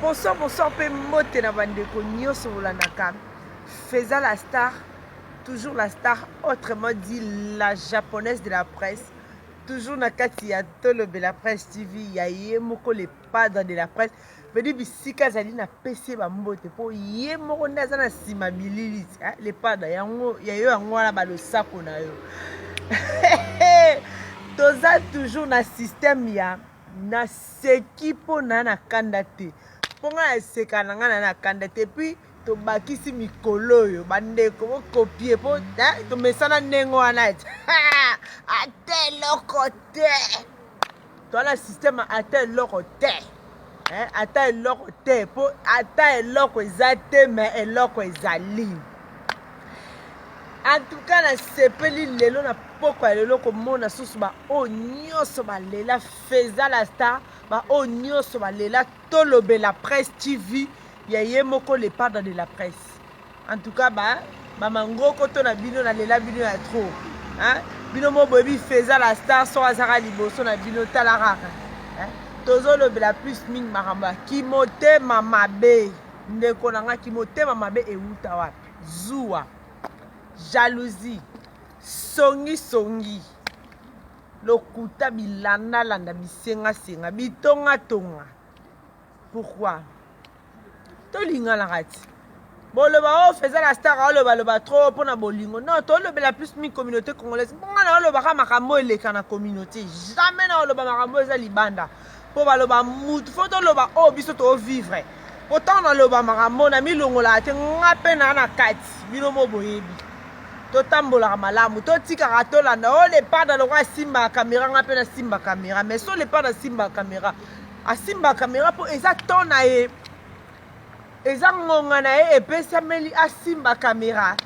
Bonsoir, bonsoir mpe mbote na bandeko nyonso bolandaka Feza la star, toujours la star, autrement dit la japonaise de la presse, toujours na kati ya Tolobela Presse TV ya ye moko le padre de la presse. Vedi bisika azali na pesi ye bambote mpo ye moko nde aza na nsima bilili le padre yango ya yo yango wana balosako na yo. Toza toujours na système ya naseki mpo na na kanda te mpo ngai naseka na ngai na na kanda te puis tobakisi mikolo oyo bandeko bokopie mpo tomesana ndenge wana ata eloko te toa na systeme ata eloko te ata eloko te mpo ata eloko eza te me eloko ezali. En tout cas nasepeli lelo na poko ya lelo komona susu baoyo nyonso balela Feza la star, baoyo nyonso balela Tolobela Presse TV ya ye moko le padre de la presse. En tout cas ba bamangoko to na bino nalela bino ya trop hein? Bino mo boyebi Feza la star so azaka liboso na bino, tala kaka hein? Tozolobela plus mingi makambo ya kimotema mabe. Ndeko na nga, kimotema mabe ewuta wapi? Zuwa, jalousie, songi songi, lokuta, bilandalanda, bisengasenga, bitongatonga. Pourquoi tolinganaka ti boloba o Feza la star alobaloba trop mpona bolingo? Non, tolobela plus mi communauté congolaise. Mponga na olobaka makambo eleka na communauté, jamais na oloba makambo eza libanda mpo baloba mutu. Fo toloba oyo biso tovivre, po ntango naloba makambo na milongolaka te, nga mpe naa na kati. Bino mo boyebi totambolaka malamu, totikaka tolanda oyo le padre lokola asimbaka kamera, nga mpe nasimba kamera. Mais so le padre asimbaka kamera, asimba kamera mpo eza temps na ye, eza ngonga na ye epesameli asimba kamera.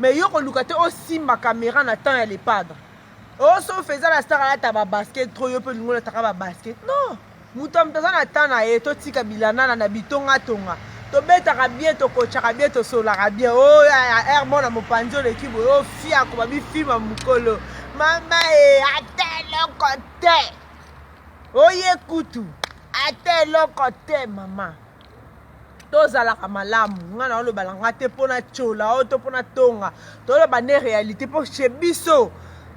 Mais yo koluka te osimba kamera na temps ya le padre. Oyo so Feza la star alata babasket trop, yo mpe olingi olataka babasket? Non, moto ya moto aza na temps na ye. Totika bilandana na bitongatonga, tobetaka bien, tokochaka bien, tosolaka bien. Oyo aire mona mopanzi oleki boye, oyo fiako babifima mokolo mama e ata eloko te, oye kutu ata eloko te. Mama, tozalaka malamu. Ngai naoloba na nga te mpona tiola oyo to mpona tonga, toloba nde réalité mpo chez biso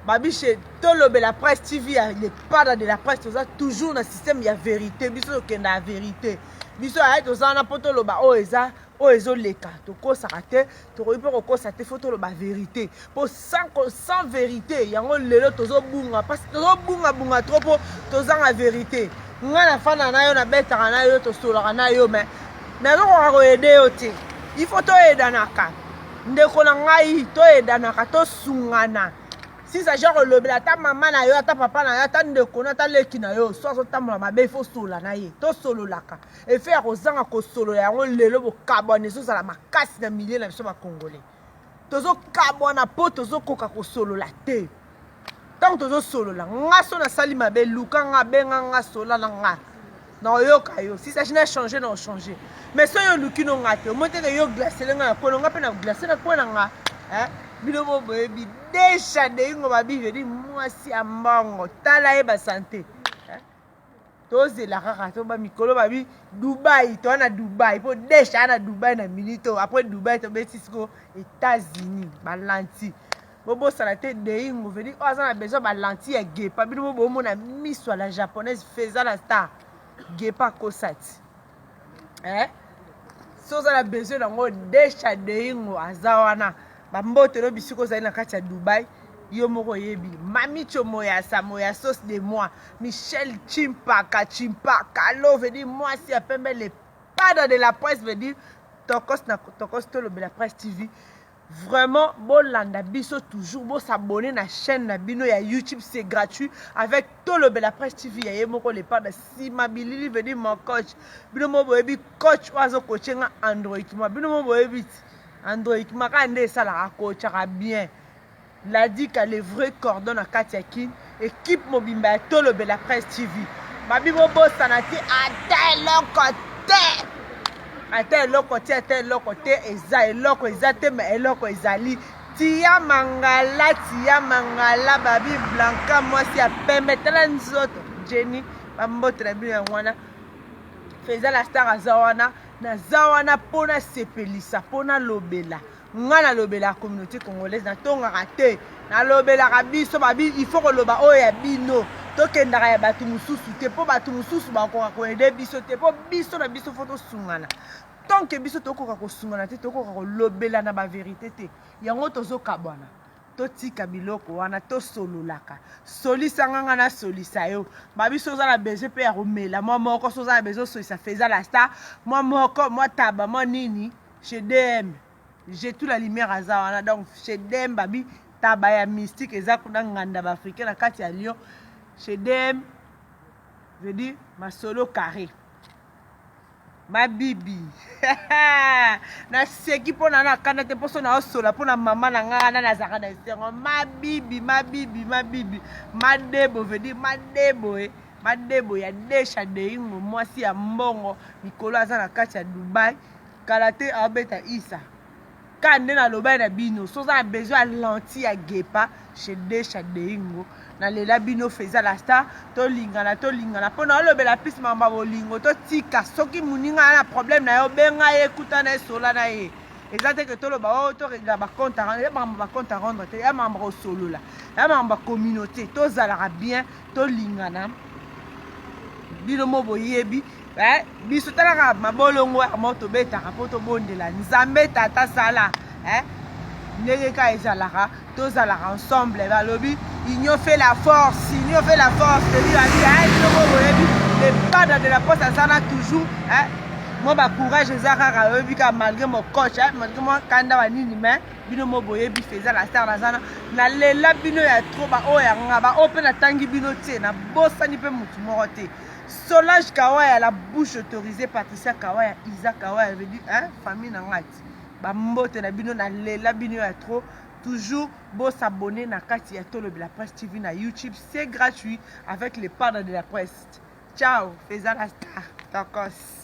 babi chez Tolobela Presse TV ya le padre de la presse, toza toujours na système ya vérité. Biso tokenda ya vérité, biso aye toza wana mpo toloba oyo eza, oyo ezoleka. Tokosaka te, tokoki mpe kokosa te, fo toloba vérité mpo sans vérité yango lelo tozobunga, parce tozobungabunga trop mpo tozanga vérité. Ngai nafanda na yo, nabetaka na yo, tosolaka na yo, mais nazokoka koyede yo te. Il faut toyedanaka, ndeko na ngai, toyedanaka, tosungana. Si ça genre olobela ata mama na yo, ata papa na yo, ata ndeko na, ata leki na yo, so azotambola mabe, il faut sola na ye, tosololaka. Efe ya kozanga kosolola yango lelo bokabwana ezozala makasi na milieu na biso bacongolais. Tozokabwana mpo tozokoka kosolola te. Ntango tozosolola, nga so nasali mabe, luka nga, benga nga, sola na nga, naoyoka yo. Si s'agit na changer, na ochanger. Mais so yo oluki no nga te, omoi teke yo glacele nga na kwena, nga mpe na glace na kwena nga. Bino mo boyebi desha deingo babi vedi mwasi ya mbongo, tala ye basante. Tozela kaka to ba mikolo babi Dubai, toa na Dubai mpo desha aa na Dubai na minute oyo. Après Dubai tobeti siko États-Unis balanti. Bobosana te deingo vedi oyo aza na besoin balanti ya gepa. Bino mo bomona miso ya la japonaise Feza la star, gepa akosati so oza na besoin nango, desha deingo aza wana. Bambote no bisika ozali na kati ya Dubai, yo moko oyebi. Mamicho Moyasa Moya sauce de moi, Michel Chimpaka Chimpaka lo veut dire mwasi ya pembe, le padre de la presse, veut dire tokos na tokos. Tolobela Presse TV, vraiment bolanda biso toujours, bosabone na chaîne na bino ya YouTube, c'est gratuit, avec Tolobela Presse TV ya ye moko le padre nsima bilili, veut dire mon coach. Bino mo boyebi coach oyo azokoche nga androidement, bino mo boyebi ti androidement kaka nde esalaka akochaka bien. Ladika le vrai cordon na kati ya Kin, équipe mobimba ya Tolobela Presse TV. Babi bobosana te ata eloko te, ata eloko te, ata eloko te, eza eloko eza te, mais eloko ezali. Tia mangala, tia mangala, babi Blanca mwasi ya pembe, tala nzoto Jenny, bambote na bino yango wana. Feza la star aza wana, naza wana mpo nasepelisa, mpo nalobela. Nga nalobelaka communauté congolaise, natongaka te, nalobelaka biso babi, il faut koloba oyo ya bino, tokendaka ya bato mosusu te, mpo bato mosusu bakoka koede biso te, mpo biso na biso fo tosungana. Tant que biso tokoka kosungana te, tokoka kolobela na baverité te, yango tozokabwana. Totika biloko wana, tosololaka. Solisa nga, nga nasolisa yo. Babi so oza na besoin mpe ya komela mwa moko, so oza na besoin osolisa Feza la star mwa moko, mwa taba, mwa nini, chez DM j'ai tout la lumière aza wana. Donc chez DM babi taba ya mystique eza kuna, nganda baafricain na kati ya Lyon, chez DM, veut dire masolo carré. Mabibi, naseki mpo na nakanda te, mposo naosola mpo na mama na ngai wana, nazalaka na esengo. Mabibi, mabibi, mabibi, madebo, veut dire madebo, e madebo ya desha deingo, mwasi ya mbongo, mikolo aza na kati ya Dubai, kala te aobeta isa ka nde nalobaki na bino. So oza na besoin ya lentille ya gepa, chez desha deingo. Nalela bino. Feza la star, tolingana, tolingana mpo na olobela pisi makambo ya bolingo. Totika, soki moninga aza na problème na ye, obenga ye, kuta na ye, sola na ye. Eza te ke toloba oyo toregla bacompte à rendre, ya makambo bacompte à rendre te, ya makambo kosolola, ya makambo ya communauté. Tozalaka bien, tolingana. Bino mo boyebi biso, talaka mabolongo ya mo tobetaka mpo tobondela Nzambe tata sala ndenge kaka ezalaka, tozalaka ensemble. Balobi union fait la force, union fait la force. Toyebi babi, bino mo boyebi, le padre de la poste aza na toujours mwa bacourage, eza kaka oyebi kaka, malgré mo coach, malgré mwa kanda banini, mais bino mo boyebi, Feza la star naza na. Nalela bino ya trop, baoyo ya nga, baoyo mpe natangi bino te, nabosani mpe motu moko te. Solange Kawaya, la bouche autorisée, Patricia Kawaya, Isa Kawaya, veut dire, hein, famille na ngai ti bambote na bino, nalela bino ya trop. Toujours bosabonner na kati ya Tolobela Presse TV na YouTube, c'est gratuit, avec les padres de la presse. Ciao, Feza la star, tokos.